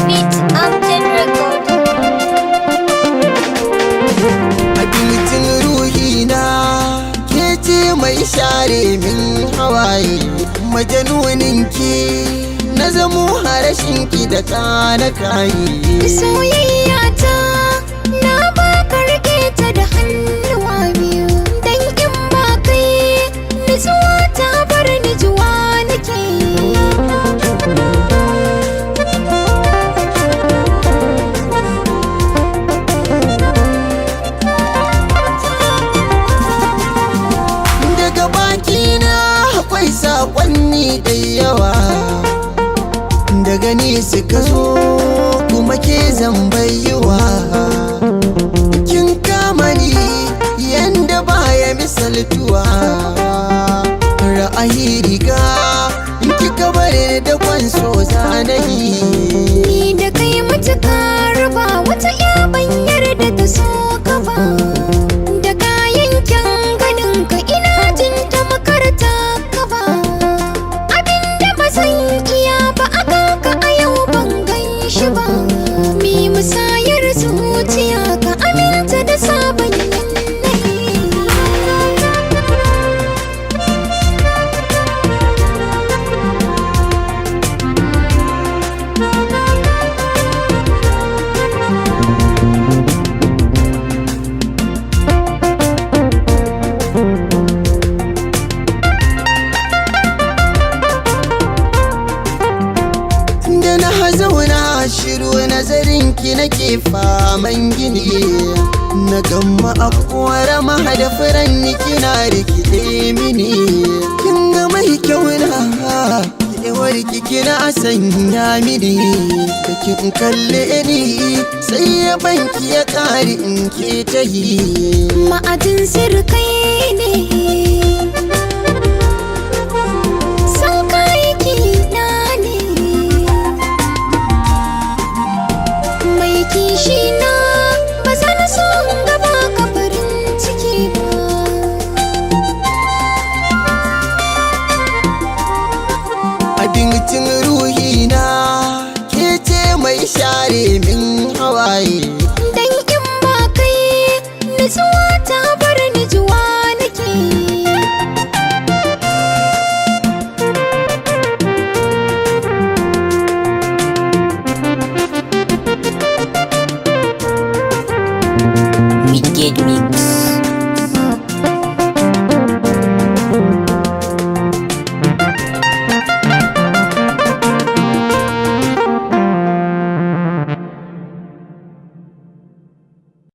Beat Amgen Record. Abincin ruhina, ke ce mai share min hawaye. Majanunin ki na zamo, harashin ki da kana kayi. Soyayya ta na baka, rike ta da hannuwa biyu. Dan in ba kai, nutsuwa ta bar ni, juwa nake yi. Daga bakina akwai saƙonni da yawa, daga ni suka zo kuma ke zan bayyuwa. Kin kama ni yanda baya misaltuwa, ra'ayi riga in kika bari da kwanso zanayi. Ni da kai matuka raba, wata ya ban yarda ta so ka ba. Da kayan kyan ganin ka ina jin ta makarta ka ba. Abinda ba zan iya ba a kanka a yau ban gan shi ba. Mi musayar zuciya, ka aminta da sabon yanayi. Da na zauna shiru, nazarin ki nake faman gini. Na gamma a kowar mahada furanni, kina rikide mini. Kin ga mai kyau na kewar ki, kina sanya mini. Da kin kalle ni sai ya banki ya kare in ke tahi. Ma'ajin sirkai ne, san kayayyaki na ne. Mai kishi na, ba za na so in gaba ka farin ciki ba. Abincin ruhina, ke ce mai share min hawaye. Dan in ba kai, nutsuwa ta bar ni, juwa